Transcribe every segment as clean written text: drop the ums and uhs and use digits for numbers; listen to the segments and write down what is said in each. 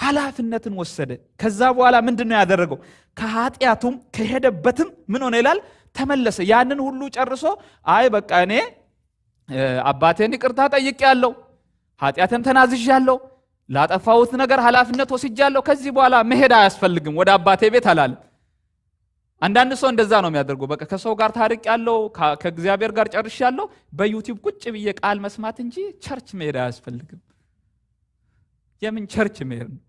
ኃላፊነትን ወሰደ። ከዛ በኋላ ምንድን ነው ያደረገው? ከኃጢአቱም ከሄደበትም ምን ሆነ ይላል? ተመለሰ። ያንን ሁሉ ጨርሶ አይ በቃ እኔ አባቴን ይቅርታ ጠይቄያለሁ፣ ኃጢአትን ተናዝዣለሁ፣ ላጠፋሁት ነገር ኃላፊነት ወስጃለሁ። ከዚህ በኋላ መሄድ አያስፈልግም ወደ አባቴ ቤት አላለም። አንዳንድ ሰው እንደዛ ነው የሚያደርገው። በቃ ከሰው ጋር ታርቄያለሁ፣ ከእግዚአብሔር ጋር ጨርሻለሁ፣ በ YouTube ቁጭ ብዬ ቃል መስማት እንጂ church መሄድ አያስፈልግም። የምን church መሄድ ነው?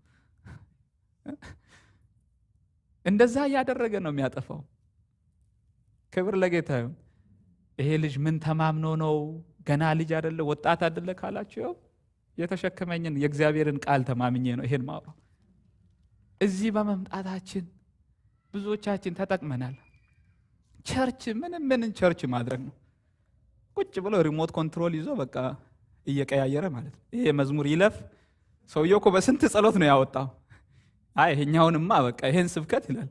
እንደዛ እያደረገ ነው የሚያጠፋው። ክብር ለጌታ ይሁን። ይሄ ልጅ ምን ተማምኖ ነው? ገና ልጅ አይደለ፣ ወጣት አይደለ ካላችሁ፣ ይኸው የተሸከመኝን የእግዚአብሔርን ቃል ተማምኜ ነው ይሄን ማውራው። እዚህ በመምጣታችን ብዙዎቻችን ተጠቅመናል። Church ምንም ምንን church ማድረግ ነው። ቁጭ ብሎ remote control ይዞ በቃ እየቀያየረ ማለት ነው። ይሄ መዝሙር ይለፍ። ሰውየው እኮ በስንት ጸሎት ነው ያወጣው። አይ ይሄኛውንማ በቃ ይሄን ስብከት ይላል።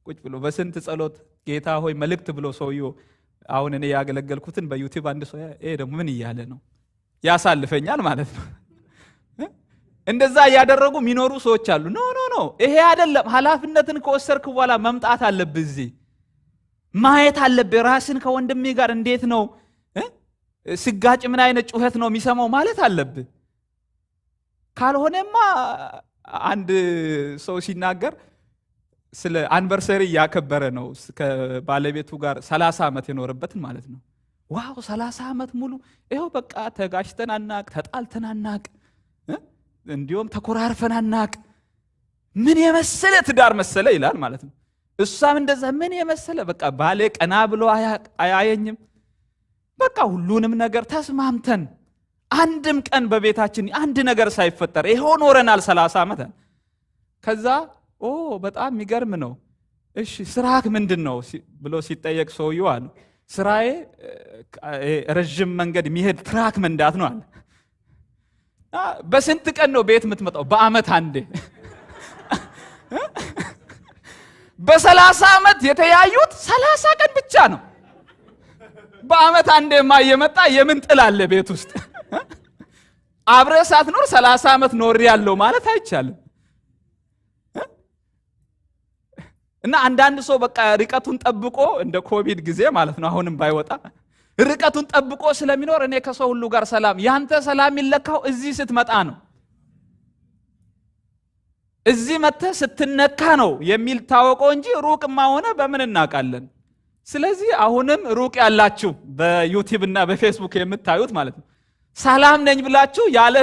ቁጭ ብሎ በስንት ጸሎት ጌታ ሆይ መልእክት ብሎ ሰውየው አሁን እኔ ያገለገልኩትን በ YouTube አንድ ሰው ይሄ ደግሞ ምን እያለ ነው ያሳልፈኛል ማለት ነው። እንደዛ እያደረጉ የሚኖሩ ሰዎች አሉ። No, no, no፣ ይሄ አይደለም። ኃላፊነትን ከወሰድክ በኋላ መምጣት አለብህ። እዚህ ማየት አለብህ። ራስን ከወንድሜ ጋር እንዴት ነው ስጋጭ፣ ምን አይነት ጩኸት ነው የሚሰማው ማለት አለብህ። ካልሆነማ አንድ ሰው ሲናገር ስለ anniversary እያከበረ ነው ከባለቤቱ ጋር 30 ዓመት የኖረበትን ማለት ነው። Wow፣ 30 ዓመት ሙሉ ይኸው በቃ ተጋጭተን አናቅ፣ ተጣልተን አናቅ፣ እንዲሁም ተኮራርፈን አናቅ። ምን የመሰለ ትዳር መሰለ ይላል ማለት ነው። እሷም እንደዛ ምን የመሰለ በቃ ባሌ ቀና ብሎ አያየኝም። በቃ ሁሉንም ነገር ተስማምተን አንድም ቀን በቤታችን አንድ ነገር ሳይፈጠር ይኸው ኖረናል 30 ዓመት። ከዛ ኦ በጣም የሚገርም ነው። እሺ ስራህ ምንድን ነው ብሎ ሲጠየቅ ሰውየው አሉ ስራዬ ረዥም መንገድ የሚሄድ truck መንዳት ነው አለ። በስንት ቀን ነው ቤት የምትመጣው? በአመት አንዴ። በ30 ዓመት የተያዩት 30 ቀን ብቻ ነው። በአመት አንዴማ እየመጣ የምን ጥል አለ ቤት ውስጥ? አብረህ ሳትኖር 30 ዓመት ኖሬያለሁ ማለት አይቻልም። እና አንዳንድ ሰው በቃ ርቀቱን ጠብቆ እንደ ኮቪድ ጊዜ ማለት ነው፣ አሁንም ባይወጣ ርቀቱን ጠብቆ ስለሚኖር እኔ ከሰው ሁሉ ጋር ሰላም። ያንተ ሰላም የሚለካው እዚህ ስትመጣ ነው። እዚህ መጥተህ ስትነካ ነው የሚታወቀው እንጂ ሩቅማ ሆነ በምን እናውቃለን? ስለዚህ አሁንም ሩቅ ያላችሁ በ YouTube እና በፌስቡክ የምታዩት ማለት ነው ሰላም ነኝ ብላችሁ ያለ